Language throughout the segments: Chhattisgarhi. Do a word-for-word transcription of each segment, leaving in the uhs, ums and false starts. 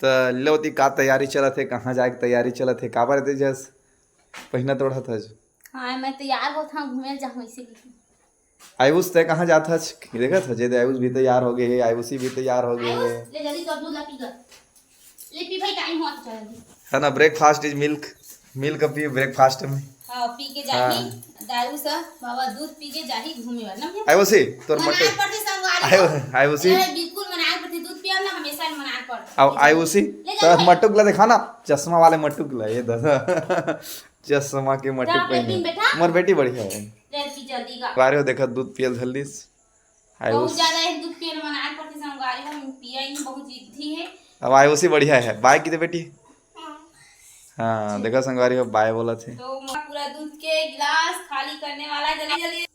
त लीलावती, का तैयारी चलत हे, कहाँ जाए के तैयारी चलत हे, काबर एदे जस पहिना तोड़त हस? हाँ, मैं तैयार होत हूँ, घूमे जाहूँ इसीलिए। आयुष, तैं कहाँ जात हस? देखत हस, एदे आयुष भी तैयार हो गए हे, आयुषी भी तैयार हो गए हे। आयुष, ले जल्दी तो दूध ला पी कर। ले पी भाई, टाइम हुआ तो चल जल्दी। है ना, breakfast is milk, milk P breakfast में। हाँ, पी के जाही। हाँ। दारू सा बाबा दूध पी के जाही घूमे वाला ना भैया? आयुषी, तोर मनाए मटक पड़थे संगवारी आयु-, को। आयुषी। अरे, बिल्कुल मनाए पड़थे, दूध पिया ना, हमेशा मनाए पड़थे। अब आयुषी, ले जा तोर भाई। मटुक ला देखा ना, चश्मा वाले मटुक ला, ये दादा। चश्मा के मटुक जा, पहने। बेटी, बेटा। मोर बेटी बढ़िया है। ले, पी जल्दी का। बारे हो देखा, दूध पियल धर लीस। बहुत आयुष। ज्यादा एक दूध पियल मनाए पड़थे संगवारी हो, पिया ही बहुत जिद्दी है। अब आयुषी बढ़िया है, बाय की दे बेटी। हाँ, देखो संगवारी हो, बाय बोलत हे। तो पूरा दूध के गिलास खाली करने वाला है, जल्दी जल्दी।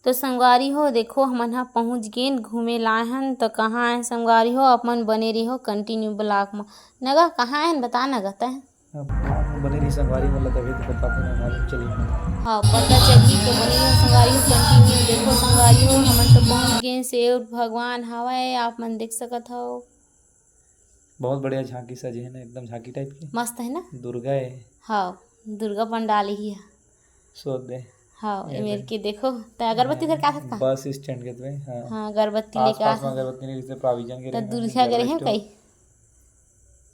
तो संगवारी हो, देखो, हमन ह पहुँच गेन, घूमे लाए हन। तो कहाँ आए संगवारी हो, अपन बने रहो continue vlog म। नगा, कहाँ आए हन, बता नगा तैं। अब vlog म बने रही संगवारी, मतलब तभी तो पता, अपने मालूम चली। हाँ, पता चली तो बने रहो संगवारी हो, continue देखो संगवारी हो। हमन तो पहुँच गेन, शिव भगवान हवय, आप मन देख सकत हव। बहुत बढ़िया झांकी सजे हे ना, एकदम झांकी type के। मस्त है ना? दुर्गा है। हाँ, दुर्गा पंडाल ही है। सो दे। हाँ, ये ये मेर दे। के देखो, त अगरबत्ती हाँ, धर के आ सकता? बस stand के तो है, हाँ। हाँ, अगरबत्ती लेके आ आसपास में सकता। अगरबत्ती नहीं, जैसे provision के तो रहे ना, दूरिहा करे general हैं store। कई।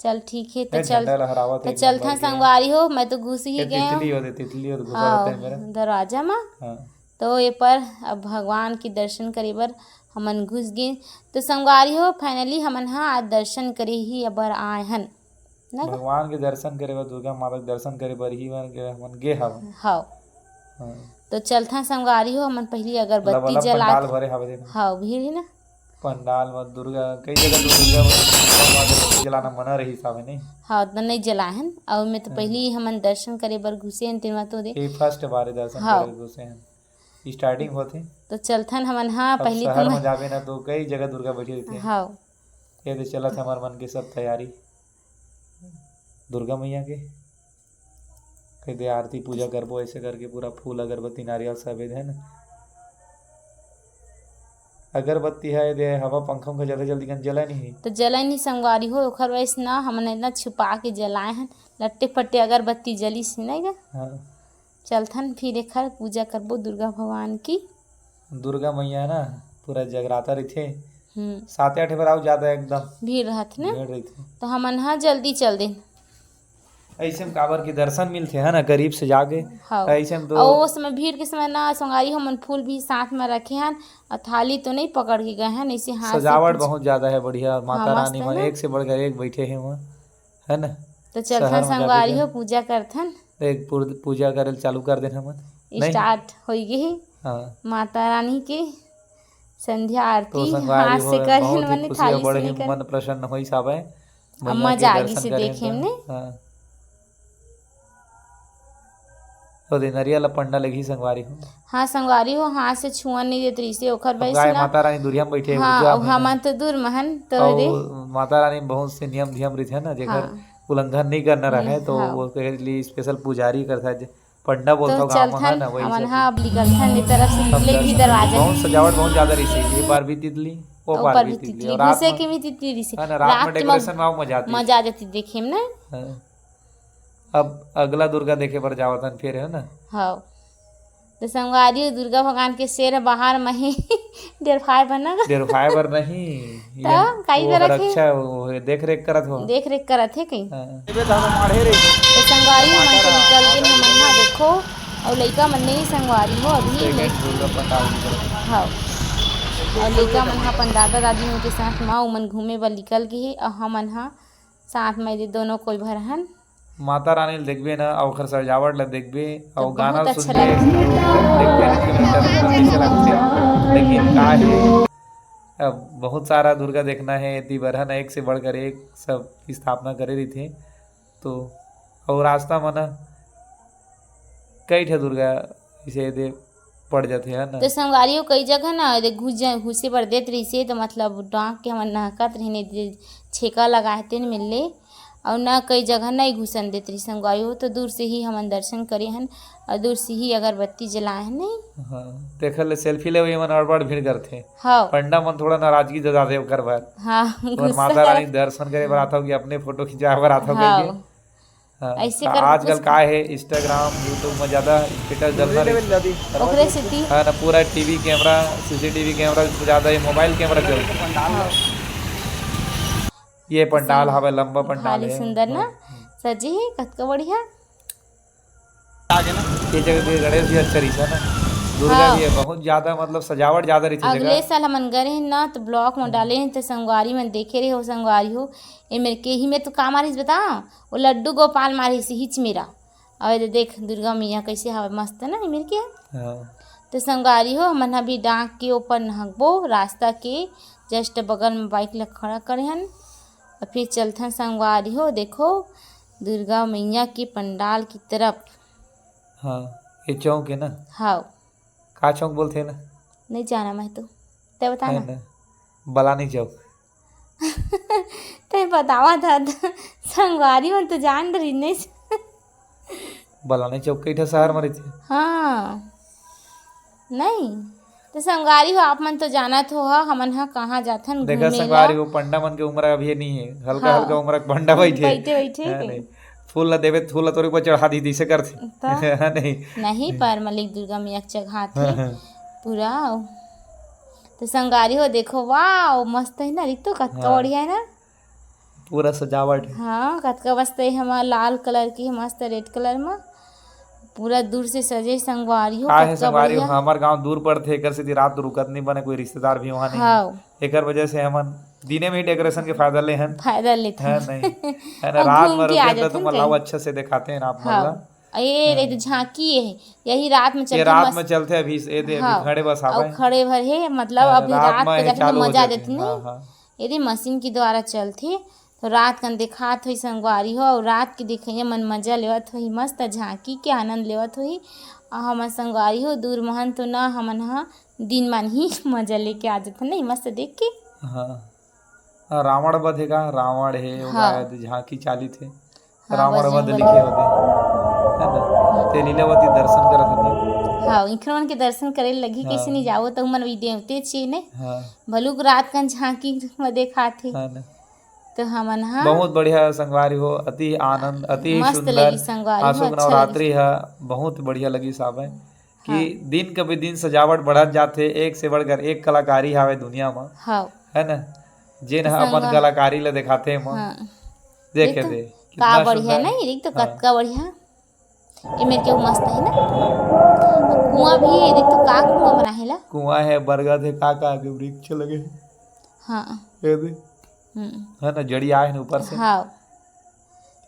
चल ठीक है, तो ए, चल, झंडा लहरावत तो है, एक चलथन नंबर के। संगवारी हो, मैं तो घुस ही ये गए तितली हूँ। हो दे, तितली हो दे, घुसा हाँ, रहता है मेरा। दरवाजा में। हाँ। तो ये पर अब भगवान के दर्शन करे बर हमन घुस गेन। तो संगवारी हो, finally हमन ह आज दर्शन करे ही बर आए हन, ना? भगवान के दर्शन करे बर, दुर्गा माता के दर्शन करे बर ही हमन गे, हमन गे हवन। हव। हाँ। तो चलथन संगवारी हो, हमन पहिली अगरबत्ती लबालब जला पंडाल के भरे हवे, देखो। हव, भीड़ है ना। पंडाल म दुर्गा, कई जगह तो दुर्गा माता के जलाना मना रही साहब, नहीं? हाँ, तो नहीं जलाए हन। अउ मैं तो हाँ। पहिली हमन दर्शन करे बर घुसे हन, तेमा तो दे। ये first बार दर्शन हाँ। करे घुसे हन। Starting होथे। तो चलथन हमन, हाँ, अब पहिली शहर तुम म जाबे ना, तो कई जगह दुर्गा बैठी रहिथे। हाँ। ये दे चलत हमर मन के सब तैयारी दुर्गा मैया के। कह दे, "आरती पूजा करबो," ऐसे करके पूरा फूल, अगरबत्ती, नारियल सब ए दे, है ना? अगरबत्ती है दे, हवा पंखा उंखा जल्दी जल्दी कन जला नहीं। तो जला नहीं संगवारी हो, ओखर वजह से ना हमन इतना छुपा के जलाए हैं, लट्टे पट्टे अगरबत्ती जली से नहीं गा। हाँ। चलथन फिर एखर पूजा करबो दुर्गा भगवान की। दुर्गा मैया ना पूरा जगराता रहिथे। हम्म। सात आठ बार आओ, ज्यादा एकदम भीड़ रहत ने। भीड़ रहिथे। तो हमन हा जल्दी चल देन। ऐसे में काबर के दर्शन मिलथे, है ना, करीब से जाके। हाँ। ऐसे में तो अउ ओ समय भीड़ के समय ना संगवारी हमन फूल भी साथ में रखे हन, अउ थाली तो नहीं पकड़ के गए हन, ऐसे हाथ से सजावट कुछ बहुत ज्यादा है, बढ़िया। माता हाँ, मस्त रानी है मन ना। एक से बढ़कर एक बैठे हैं वहाँ, है ना? तो चलथन शहर में जाके संगवारी जो हो, पूजा करथन। देख, पूर-, पूजा करे चालू कर देन हमन। नहीं? Start होई गे हे। हाँ। माता रानी के संध्या तो आरती संगवारी हाथ से हो, करेन, बहुत ही मने खुशी थाली से बड़े नहीं ही करेन। मन प्रसन्न होइस हावय। अब मैया मजा के आ गिस दर्शन करेन देखे तो। में। हाँ। तो दे नरिया ला पंडा लगही संगवारी हो। हाँ, संगवारी हो, हाथ से छुअन नहीं देत रहिसे, ओखर अब वजह से गाय ना। माता रानी दुरिया में बैठे हे, हाँ, उजवा अब में हमन ना। तो दूर में हन, तो अउ दे। माता रानी बहुत से नियम धियम रहिथे ना, जेकर हाँ। उल्लंघन नहीं करना नहीं, रहे, तो हाँ। वो के लिए special पुजारी करता है, पंडा तो बोलता गाँव में, है चलथन, ना, वही हमन सब। हा अब निकलथन, ए तरफ से अब निकले भी दर्शन दरवाजा। बहुत सजावट बहुत ज्यादा रहिसे, ये पार भी तितली, वो अउ पार ऊपर भी भी तितली, तितली, और रात घुसे में, के भी तितली रहिसे। है ना, रात में रात में decoration में और मजा आती। मजा आ जाती देखे में ना। हाँ। अब अगला दुर्गा देखे बर जावत हन फिर, है ना? हाँ। तो संगवारी हो, दुर्गा भगवान के शेर बाहर में ही डेरफाए बर ना। डेरफाए बर नहीं, तो ये काई वो बर रखे? रक्षा, वो देख रेख करत हो। देख रेख करत हे कहीं। हाँ। तो संगवारी हो, मन तो निकल गेन हमन ना, देखो, अउ लइका मन नहीं संगवारी हो अभी। Second दुर्गा पंडाल निकल। हाँ। अउ लइका मन हा अपन दादा दादी मन के साथ माँ उमन घूमे बर निकल गे हे, अउ हमन हा साथ में दे दोनों कोई भर हन। माता रानी ल देखबे ना, अउ ओखर सजावट ल देखबे, तो अउ गाना बहुत ल अच्छा सुनबे, लगथे। तो देखबे ना कि मतलब कैसे लगथे। लेकिन का हे, अब बहुत सारा दुर्गा देखना हे, एती बर है ना, एक से बढ़कर एक सब स्थापना करे रहिथे। तो अउ रास्ता म ना कई ठे दुर्गा इसे दे पड़ जाथे, है ना? तो संगवारी हो, कई जगह ना, दे घुस जा, घुसे बर देत रहिसे, तो मतलब डांक के हमन नहकत रहिन, दे छेका लगाए तेन मिलले। अउ ना कई जगह नहीं घुसन देत रही संगवारी हो, तो दूर से ही हमन दर्शन करे हन अउ दूर से ही अगरबत्ती जलाए हन, नहीं? हाँ, तेखर ले selfie लेवई मन अड़बड़ भीड़ करथे। हाँ। पंडा मन थोड़ा नाराजगी जताथे ओकर बर। हाँ, और गुस्सा माता रानी करत। दर्शन करे बर आथव कि अपने फोटो खिंचाए बर आथव हाँ। कहिके। हाँ, ऐसे तो कर आजकल कुछ का है, Instagram, YouTube में ज्यादा status डलना रही। ओकरे सेती। हाँ ना, पूरा टीवी कैमरा, सीसीटीवी कैमरा से ज्यादा ये मोबाइल कैमरा चलता। हाँ। ये पंडाल हवे, लंबा पंडाल खाली है। सुंदर ना, हाँ। सजी है, कतका बढ़िया। ये जगह के गणेश भी अच्छा रहिस हे ना, दुर्गा हाँ। भी है, बहुत ज्यादा, मतलब, सजावट ज्यादा रहिथे अगले जगह। साल हमन गए रहेन ना, तो vlog में डाले रहेन, तो संगवारी मन देखे रहे हो, संगवारी हो, ए मेर के ही में तो का मारिस बता, वो लड्डू गोपाल मारिस हिच मेरा। अउ एदे देख दुर्गा मैया कैसे हवे, मस्त ना ए मेर के। हाँ। तो संगवारी हो, हमन अभी डांक के ऊपर नहकबो, रास्ता के just बगल में bike ला खड़ा करे हन, अउ फिर चलथन संगवारी हो। देखो दुर्गा मैया के पंडाल की तरफ। हाँ, ये चौक है ना? हाँ। का चौक बोलथे ना? नहीं जाना मैं तो। तै बता है ना। ना? बलानी चौक। तै बतावा था तो संगवारी मन तो जान रही नहीं। बलानी चौक कई ठा शहर में रहिथे। हाँ। नहीं। तो संगवारी हो, आप मन तो जानत हो, ह, हमन ह कहाँ जाथन देखा घूमे संगवारी ला। हो, पंडा मन के उम्र अभी नहीं है, हल्का हाँ। हल्का उम्र के पंडा बैठे। बैठे, बैठे है के। नहीं। फूल ला देवे, फूल ला तोरे ऊपर चढ़ा दी, दिसे करथे। तो है नहीं। नहीं, पर मलिक दुर्गा मैया के चढ़ाथे। हाँ, हाँ। पूरा। तो संगवारी हो, देखो, वाओ, मस्त है ना, रितु, कतका हाँ। बढ़िया है ना। पूरा सजावट है। हाँ, कतका मस्त है, हमार लाल colour की, मस्त red colour में, पूरा दूर से सजे संगवारी हो, का है कतका संगवारी हो, बढ़िया। हमार गांव दूर पड़थे, एकर सेती रात रुकत नहीं बने, कोई रिश्तेदार भी वहाँ नहीं है। हाँ। एकर वजह से हमन दिने में ही decoration के फायदा ले हन। फायदा लेथन। है नहीं? है ना, और रात घूम में के आ रुके तो जाथन तुम कहीं। लाओ अच्छा से दिखाते हैं आप मन हाँ। ला। ये हाँ। रे तो झांकी है, यही रात में ये चलथे रात मस-, में चलथे अभी, ये दे, अभी हाँ। खड़े बस अउ आवे। खड़े भर हे, मतलब हाँ, अभी रात रात में के ये जाके चालू हो मजा जाथे। देथे, हाँ, नहीं? हाँ। यदि मशीन के द्वारा चलथे, तो रात कन देखात होही संगवारी हो, अउ रात के देखइया मन मजा लेवत होही, मस्त झांकी के आनंद लेवत होही। अउ हमन संगवारी हो, दूर महन तो ना, हमन ह दिन मन ही मजा लेके आ जथन, नहीं, मस्त देख के। हाँ। हाँ, रावण वध हे का? रावण हे, ओला हाँ। झांकी चालित हे। हाँ, रावण वध बजरंग लिखे बली। होते, है ना? हम्म। ते लीलावती दर्शन करत हती। हाँ, इखर मन के दर्शन करे लगी, हाँ। कइसे नहीं जावो, त उमन भी देवते छे ने। हाँ। भलुक रात कन झांकी में देखात हे। हाँ ना। तो हमन हा बहुत बढ़िया संगवारी हो, अति आनंद, अति ही मस्त सुंदर। लगी संगवारी हो, आसो के अच्छा नवरात्रि लगी। हा बहुत बढ़िया लगी साहब है कि हाँ। दिन कभी दिन सजावट बढ़त जाथे, एक से बढ़कर एक कलाकारी हावे दुनिया म, हाँ। है ना? जेन ह तो अपन संगवा- कलाकारी ला देखाथे एमा। हाँ। देख देख तो, दे, का कितना बढ़िया सुंदर। नहीं, देख तो हाँ। कतका बढ़िया। ए मेर के मस्त है ना? कुआं भी है, देख तो का कुआं बना है ला? कुआं है, बरगद है, का का के वृक्ष लगे है। हाँ। ये दे। हम्म। है ना, जड़ी आए है ना ऊपर से। हाँ।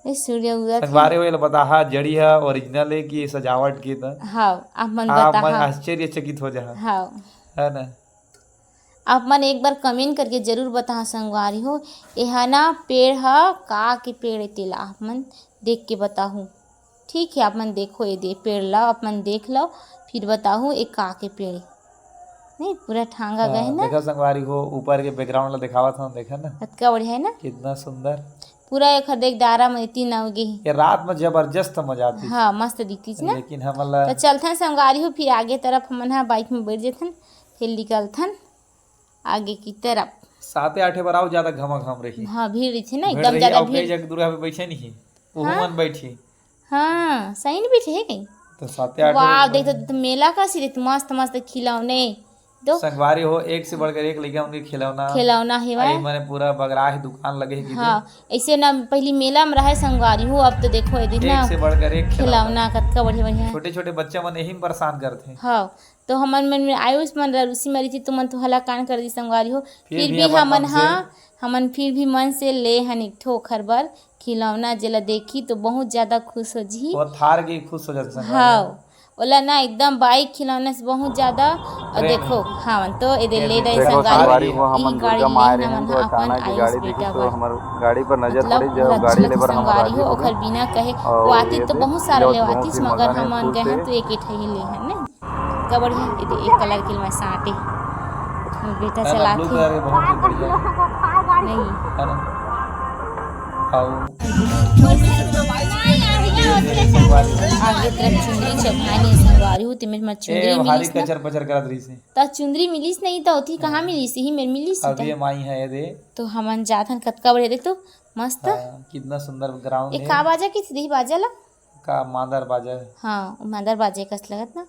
ए सूर्य उगत है। संगवारी हो, ये ला बताहा, जड़ी है original है कि सजावट की था? हाँ, आप मन आप मन बताहा। आश्चर्यचकित हो जाहा। हाँ। है ना? आप मन एक बार comment करके जरूर बताहा संगवारी हो, एहा ना पेड़ ह का के पेड़ ए, तेला आप मन देख के बताहू। ठीक है, आप मन देखो, ये दे पेड़ ला आप मन देख लो, फिर बताहू ये का के पेड़ ए। नहीं, पूरा ठांगा हाँ, गए ना। देखा संगवारी हो, ऊपर के background ला दिखावत हन, देखा ना। अतका बढ़िया है ना? कितना सुंदर। पूरा एखर देख डारा में इतनी ना उगे ही। ये रात में जबरदस्त मजा आती। हाँ, मस्त दिखतीस ना। लेकिन हमन ला तो चलथन संगवारी हो, फिर आगे तरफ हमन हा bike में बैठ जथन, फिर निकलथन आगे की तरफ। साते आठे बर अउ ज्यादा घमाघम रही। हाँ, भीड़ रही थी ना, भीड़ एकदम रही, ज्यादा अउ कई भीड़। जगह दुर्गा पे बैठे नहीं, वो हाँ? मन बैठी। हाँ, सही नहीं बैठे है कहीं। तो साते आठे वाह, बर देख तो, तो मेला का सिरे तो मस्त मस्त खिलौने। तो संगवारी हो, एक से बढ़कर एक लइका मन के खिलौना। खिलौना हे आई वाह। मने पूरा बगरा है, दुकान लगे है कि हाँ, ऐसे ना पहली मेला में रहे संगवारी हो, अब तो देखो ये दिन एक ना से बढ़कर एक खिलौना। खिलौना कतका बढ़िया बढ़िया है। छोटे छोटे बच्चा मन यही में परेशान करथे। हाँ, तो हमन मन में आयुष मन ररुसी मरी थी, तुमन तो हलाकान कर दी संगवारी हो। फिर फिर भी भी अपन हमन मन से हा, हमन फिर भी मन से ले हन एक ठो ओखर बर खिलौना, जेला देखी तो बहुत ज्यादा खुश हो जी। वो थार के खुश हो जाथे संगवारी हो। हाँ, ओला ना एकदम bike खिलौना से बहुत ज्यादा। और प्रेम देखो, है। हाँ, तो एदे ये ले दे देखो संगवारी, संगवारी हो, हमन ई गाड़ी दुर्गा माय लेन रहेन हमन तो हा अपन अचानक ही आयुष गाड़ी बेटा देखी तो बर। हमर गाड़ी पर नजर मतलब पड़ी, जब गाड़ी लेबर हमर संगवारी राजी हो, हो गए। ओखर बिना कहे और वो आती ये तो दे, बहुत सारा ले आती, मगर हमन गए हन तो एक ही ठे ही ले हन, नहीं? का बढ़िया, ये दे, एक colour के मैं साटे। बेटा है ना, चलाथे। Blue colour के बहुत ही बढ़िया है। नहीं। है ना? आगे तरफ चुंदरी चघाए नहीं संगवारी हो, तेमे म चुंदरी ए, भारी मिलिस ना। कचर पचर करत रहिस हे। त चुंदरी मिलिस नहीं, त ओती कहाँ मिलिस? इही मेर मिलिस ही अभी त। ये माई है, ये दे। तो हमन जाथन, कतका बढ़िया, देख तो, मस्त। हाँ, कितना सुंदर ground ए, है। का बाजा की थी बाजा ला? का मांदर बाजा? हाँ, मांदर बाजे कस लगत ना।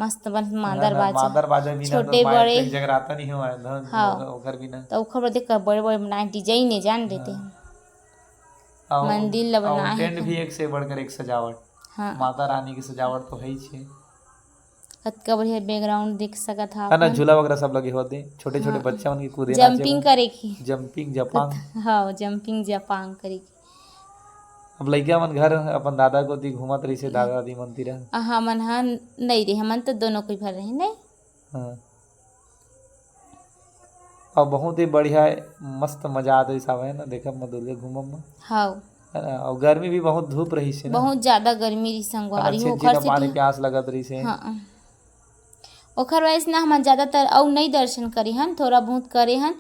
मस्त बन मांदर ना, ना, बाजा। मांदर बाजा बिना तो छोटे माय बड़े। कोई जगराता नहीं हुआ है, धन हाँ। ओकर, ओकर बिना। तो ओकर बर देख, बड़े बड़े बनाए design ने जान देते हाँ। हैं। अउ, मंदिर ल अउ बनाए tent हैं। भी एक से बढ़कर एक सजावट। हाँ। माता रानी की सजावट तो है ही छे। कतका बढ़िया background देख सकत हा है ना, अपन। झूला वगैरह सब लगे होते, छोटे-छोटे हाँ। बच्चा मन के कूदे, नाचे jumping बर। करे के। Jumping, जपांग। कत-, हाँ, jumping, जपांग करे के। अब लइका मन घर अपन दादा कोती घूमत रहिसे, हम्म। दादा दादी मन तीरा। आ, हमन हा नइ रहे, हमन तो दोनों कोई भर रहे, नहीं? हाँ। अउ बहुत ही बढ़िया, मस्त मजा आत रहिस हावय ना, देखब म दुर्गा घूमब म। हाव। है ना? अउ गर्मी भी बहुत, धूप रहिस हे ना। बहुत ज्यादा गर्मी रहिस हे ना, संगवारी हो, छिन छिन ओखर पानी सेती प्यास लगत रहिस हे। हाँ। ओखर वजह से ना हमन ज्यादातर अउ नई दर्शन करे हन, थोड़ा बहुत करे हन,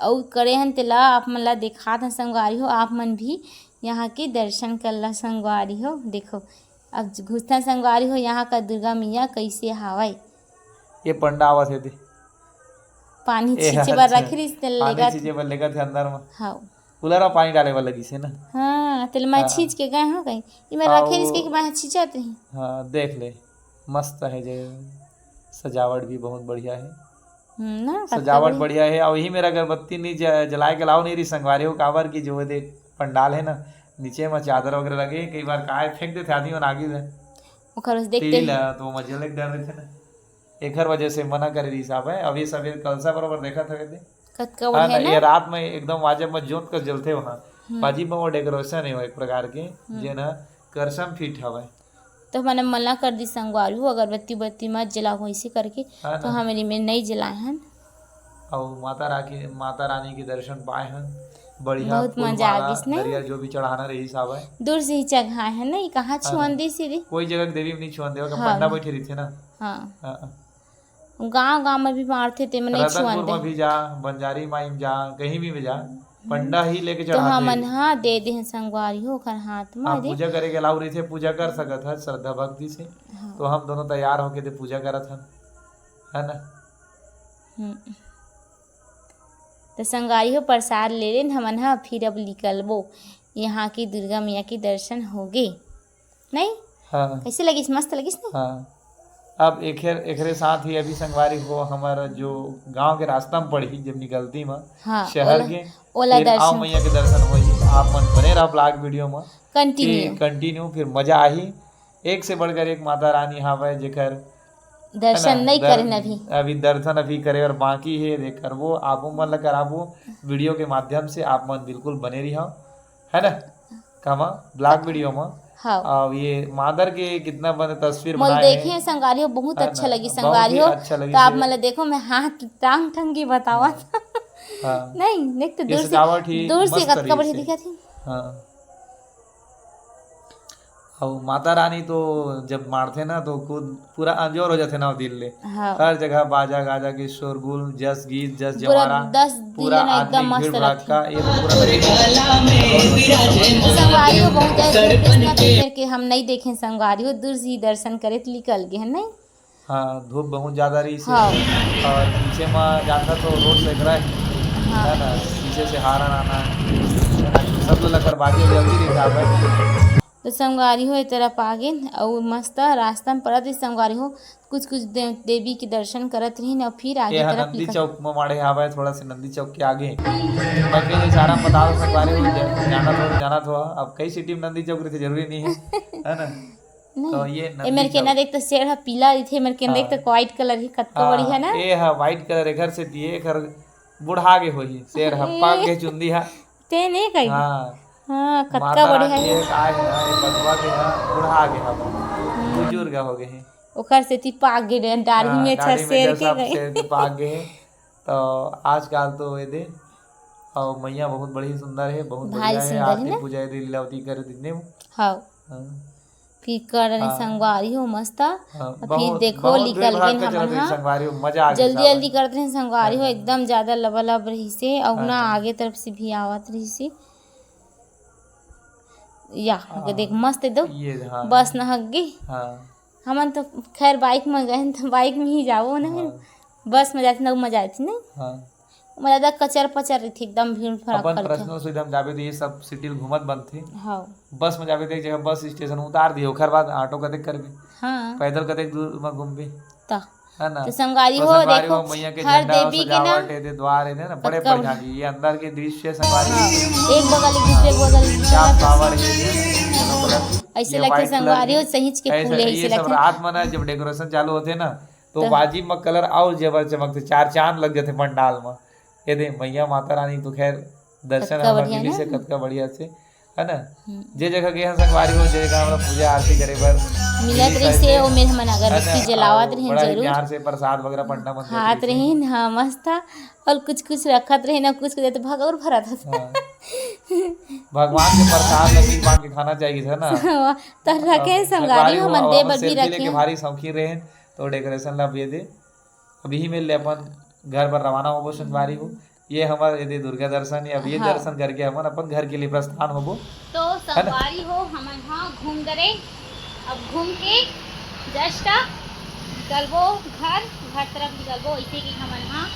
अउ करे हन तेला आप मन ला देखात हन संगवारी हो, आप मन भी यहाँ के दर्शन कर ला संगवारी हो। देखो, अब घुसना संगवारी हो, यहाँ का दुर्गा मैया कैसे हावय। ये पंडा आवत हे दे। पानी ए, छींचे बर अच्छा। रखे रहिस, तेल पानी लेगत। छींचे बर लेगत हे अंदर म। हाँ। कूलर म पानी डाले बर लगिस हे ना। हाँ, तेल मैं हाँ। छींच के गए हो कहीं। ये मैं हाँ, रखे रहिस वो के, के मैं छींचत रही। हाँ, देख ले। मस्त है जे। सजावट भी बहुत बढ़िया है। हम्म, ना, कतका सजावट बढ़िया। बढ़िया है। अउ इही मेर अगरबत्ती नहीं ज-, जलाए के लाओ नहीं रही संगवारी हो, काबर की जो देख पंडाल है ना, नीचे म चादर वगैरह लगे, कई बार काय फेंक देथे आदमी मन आगी में। ओकर बस देखते टीवी ही। ला तो मजे ले डर रहिथे ना। एखर वजह से मना करे रहिस हावय। अब ये सब ये कलसा बरोबर देखत हवे ते। कतका हाँ बढ़िया ना, ना? ये रात में एकदम वाजब में जोत कस जलथे वहाँ। हम्म। बाजी में वो decoration है वो एक प्रकार के, हम्म। जेन ह करसम fit हवय। तो हमन मना कर दी संगवारी हो, अगरबत्ती बत्ती मत जलाओ ऐसे करके, हाँ तो ना। हमन एमे नहीं जलाए हन। अउ माता राखी, माता रानी के दर्शन पाए हन, बढ़िया बहुत फूल मजा आ माला, गिस ने। नरियर जो भी चढ़ाना रहिस हावय। दूर से ही चघाए हन ना, ये कहाँ हाँ छुअन ना। दिस रे? कोई जगह के देवी में नहीं छुअन देवा, हाँ। पंडा बैठे रहिथे ना। हाँ। हाँ। गांव गांव में भी मारथे, ते में नहीं छुअन रतनपुर दे। में भी जा, बंजारी माई में जा, कहीं भी, भी जा, हम्म। पंडा ही लेके तो चढ़ाथे। हमन हा दे देहन संगवारी हो ओकर हाथ में हाँ, दे। पूजा करे के अलाउ रहिथे, पूजा कर सकत हस श्रद्धा भक्ति से। हाँ। तो हम दोनों तैयार होके दे पूजा करत हन, है ना? हम्म। तो संगवारी हो प्रसाद ले लेन, हमन हा फिर अब निकलबो। यहाँ की दुर्गा मैया के दर्शन होगे। नहीं? हाँ। कैसे लगिस? मस्त लगिस नहीं? हाँ। अब एखर, एकरे साथ ही अभी संगवारी हो, हमर जो गांव के रास्ता में पड़ही, जब निकलती म हाँ, शहर ओला, के, ओला फिर आओ दर्शन। मैया के दर्शन होही। आप मन बने रहो vlog video म। Continue। कि continue, फिर मजा आही। एक से बढ़कर एक माता रानी हावय, जेकर, है दर्शन ना, नहीं दर-, करेन अभी। अभी दर्शन अभी करे बर बाकी हे, दे करबो, आप मन ला कराबो video के माध्यम से। आप मन बिल्कुल बने रहो, है ना? कामा, vlog video म। हाँ। अब ये मादर के कितना बने तस्वीर मोल बनाए देखे हे। संगवारी हो, बहुत है अच्छा ना? लगी बहुत संगवारी ही हो। अच्छा लगी तो आप से। मतलब देखो, मैं हाथ टांग टांग के बतावत। हाँ। नहीं, देख तो ये दूर से, सजावट ही दूर से मस्त कतका रही बढ़िया से। दिखत हे। हाँ। अउ माता रानी तो जब मारथे ना, तो खुद पूरा अंजोर हो जाथे ना वो दिल ले। हाँ। हर जगह बाजा गाजा के शोरगुल, जस गीत, जस पूरा जवारा, दस दिन पूरा ना एकदम आदमी मस्त भीड़ भड़ाका, लगथे। ये तो पूरा संगवारी हो बहुत ऐसे कृष्णा के करके हम नहीं देखे संगवारी हो, दूर से ही दर्शन करे तो निकल गए हैं, नहीं? हाँ, धूप बहुत ज्यादा रही से। हाँ। और पीछे में जाता तो रोड से एकरा है, हाँ। है ना, पीछे से हारन आना, है ना, सब लोग लकर बाजी जल्दी दिखावे। तो संगवारी हो, ए तरफ आ गेन अउ मस्त रास्ता में परत रहिस संगवारी हो, कुछ कुछ दे-, देवी के दर्शन करत रहिन अउ फिर आगे ये तरफ नंदी निकल चौक में माड़े हावय, थोड़ा से नंदी चौक के आगे। मैं कहीं इशारा में बता दो संगवारी हो, जा-, जाना थो, जाना थो। अब कई सिटी में नंदी चौक रहिथे, जरूरी नहीं है, है ना? नहीं। तो ये नंदी एमेर के ना चौक। देख तो शेर ह पीला रहिथे, एमेर के ना देख तो हाँ। White colour ही कतका हाँ, बढ़िया ना। ए ह white colour एखर से दिए, एखर बुढ़ा गे होही, शेर ह ए। पाक गे चुंदी ह। ते नहीं कही। हाँ। हाँ, कतका माता बढ़िया रानी हे। ये काय हे ना, ये बघवा के ना बुढ़ा गे हवय। हम्म। बुजुर्ग हो गए हैं। ओकर सेती पाक गे, डाढ़ी हाँ, में अच्छा डाढ़ी में शेर के सब गए। शेर के पाक गए हैं। तो आजकल तो ये दे, और मैया बहुत बड़ी सुंदर है, बहुत भारी बढ़िया है। सुंदर है आरती ना? पूजा ये दे लीलावती कर दिन में। हाँ। हाँ। फिर कर रहे हाँ। संगवारी हो मस्त। हाँ, और फिर बहुत, देखो बहुत निकल भीड़ भाड़ गए का चलत हमन रही हा। संगवारी हो, मजा आ गया जल्दी सावन। जल्दी करत रहे संगवारी हो, हाँ। एकदम ज्यादा लबालब रही से, और हाँ, ना हाँ। आगे तरफ से भी आवत रही से। या, हाँ। देख, मस्त एकदम। ये, हाँ। बस न हक गे। हाँ। हमन तो खैर बाइक में गए हन, तो बाइक में ही जाबो न। हाँ। बस में जाती ना, मजा आती नहीं। हाँ। मजा आती, कचर पचर रहिथे, एकदम भीड़ भड़क अपन करथे। पर्सनल सुविधा में जाबे तो ये सब सिटी ल घूमत बनथे। हाँ। बस में जाबे तो एक जगह बस स्टेशन उतार दिए, ओखर बाद ऑटो कतेक करबे? हाँ। पैदल कतेक दूर में घूमबे? त है ना? तो संगवारी तो हो, संगवारी देखो, हो, मैया के हर झंडा देवी के ना सजावट है, दे द्वार है ना, बड़े कतका बढ़िया जी। ये अंदर के दृश्य संगवारी हाँ, एक बगल एक दूसरे, एक बगल एक क्या दूसरे। पावर है ये, ऐसे ये लगथे white colour संगवारी हो, के। सहीच के ऐसे, फूल है, ये ऐसे सब लगथे। रात में ना, जब डेकोरेशन चालू होथे ना, तो तो वाजिब में कलर और जेवर चमकथे, चार चांद लग जाथे पंडाल में। ये दे, मैया माता रानी तो खैर दर्शन कतका हमर बढ़िया मिलिस ना? हे, कतका बढ़िया से, है ना? हम्म। जे जगह गे हन संगवारी हो, जे जगह हमरा पूजा आरती करे बर मिलत मिलिस रहिस हे, हे, ओमे हमन है ना? अगरबत्ती जलावत और रहिन बड़ा ही जरूर। प्यार से प्रसाद वगैरह पंडा मन देत खात रहिस हे। रहिन, हाँ, मस्त था। और कुछ कुछ रखत रहिन, और कुछ कुछ देते भगौर भरत था। हाँ। भगवान के प्रसाद लगी बांट के खाना चाहिए था ना। तो रखे अब संगवारी संगवारी हो, हमन अब दे हम बर भी selfie लेके रखे। भारी शौकीन रहे, तो डेकोरेशन ला अब ये दे, अब यही मेर ले अपन घर बर रवाना होबो संगवारी हो। ये हमर ये दे दुर्गा दर्शन, ये अब ये हाँ। दर्शन करके हमन अपन घर के लिए प्रस्थान होबो। तो है ना? संगवारी हो, हमन ह घूम डरे, अब घूम के just निकलबो घर, घर तरफ निकलबो। ऐसे कि हमन ह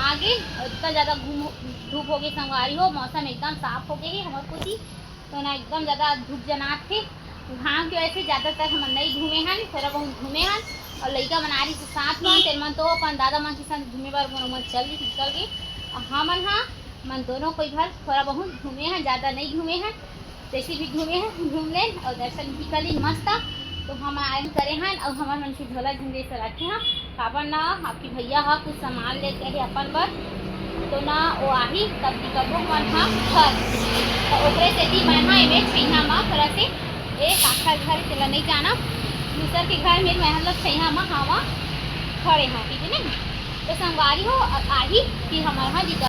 आगे, इतना ज्यादा घूम, धूप हो गई संगवारी हो, मौसम एकदम साफ हो गई है हमर कोती। तो ना एकदम ज्यादा धूप जनात हे। घाम के वजह से ज्यादातर हमन नइ घूमे हन, थोड़ा बहुत घूमे हन। और लइका मन आ रही साथ में, तेन मन तो अपन दादा मन के संग घूमे बर मन, मन चल दी, निकल गए। और हमन हा, मन दोनों कोई भर थोड़ा बहुत घूमे हन, ज्यादा नइ घूमे हन। जैसे भी घूमे हन, घूम लेन और दर्शन भी कर लीन मस्त। तो हम आए करे हन और हमर मन के झोला झंझे से रखे हन। काबर ना, आपके भैया ह कुछ सामान लेके हे अपन बर, तो ना वो आही, तब निकलबो हमन ह घर। तो ओकरे सेती मैं ह एमे छैहा म थोड़ा से, ए काखर घर तेला नइ जाना, दूसर के घर में मैं ह लोग छैहा म हवा खड़े हव, ठीक है ना? तो संगवारी हो, अब आही, फिर हमन ह निकल।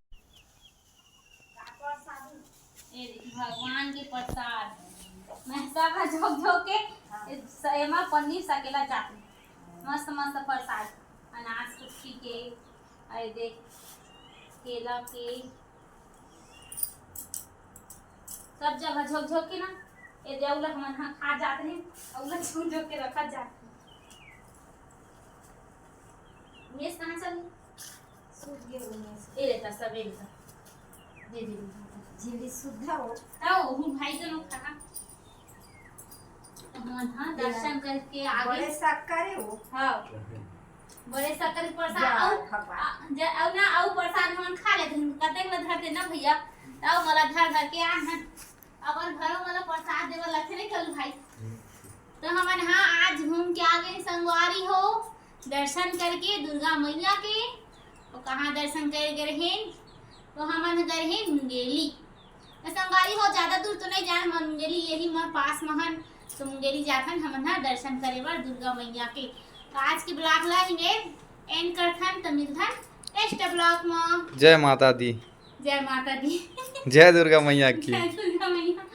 ए देखी, भगवान के प्रसाद। मैं सब झोंक झोंक के ए, स-, एमा पन्नी सकेला चाकू। मस्त मस्त प्रसाद। अनाज कुट्टी के, अरे देख, केला के, सब जगह झोंक झोंक के ना, ए दे, अउला हमन हा खा जात रहे, अउला झोंक झोंक के रखत जात रहे। उमेश कहाँ चल? सूत गे उमेश। ए लेता सब, ए लेता। दे दे। झिल्ली सुद्धा हो। ता ओहू भाई के लोग खा। तो हमन हा दर्शन करके आगे। बड़े सक्कर है वो। हाँ। बड़े सक्कर के प्रसाद जा, और, खपा। आ, जा, और ना, और प्रसाद हमन खा लेते हैं। कतेक ला धर देना भैया। ताऊ वाला धर धर के आ हैं। अपन घरों वाला प्रसाद देवल लगथे नहीं कलू भाई। तो हमन हा आज घूम के आ गए संगवारी हो, दर्शन करके दुर्गा मैया के। और कहाँ दर्शन करे गए रहेन? तो हमन गए रहेन मुंगेली। तो संगवारी हो, ज्यादा दूर तो नहीं जाए, हमन मुंगेली यही मोर पास में हन, तो मुंगेली जाथन हमन हा दर्शन करे बर दुर्गा मैया के। तो आज के ब्लॉग ला ही में एंड करथन, तो मिलथन नेक्स्ट ब्लॉग में। जय माता दी। जय माता दी। जय दुर्गा मैया की। जय दुर्गा मैया।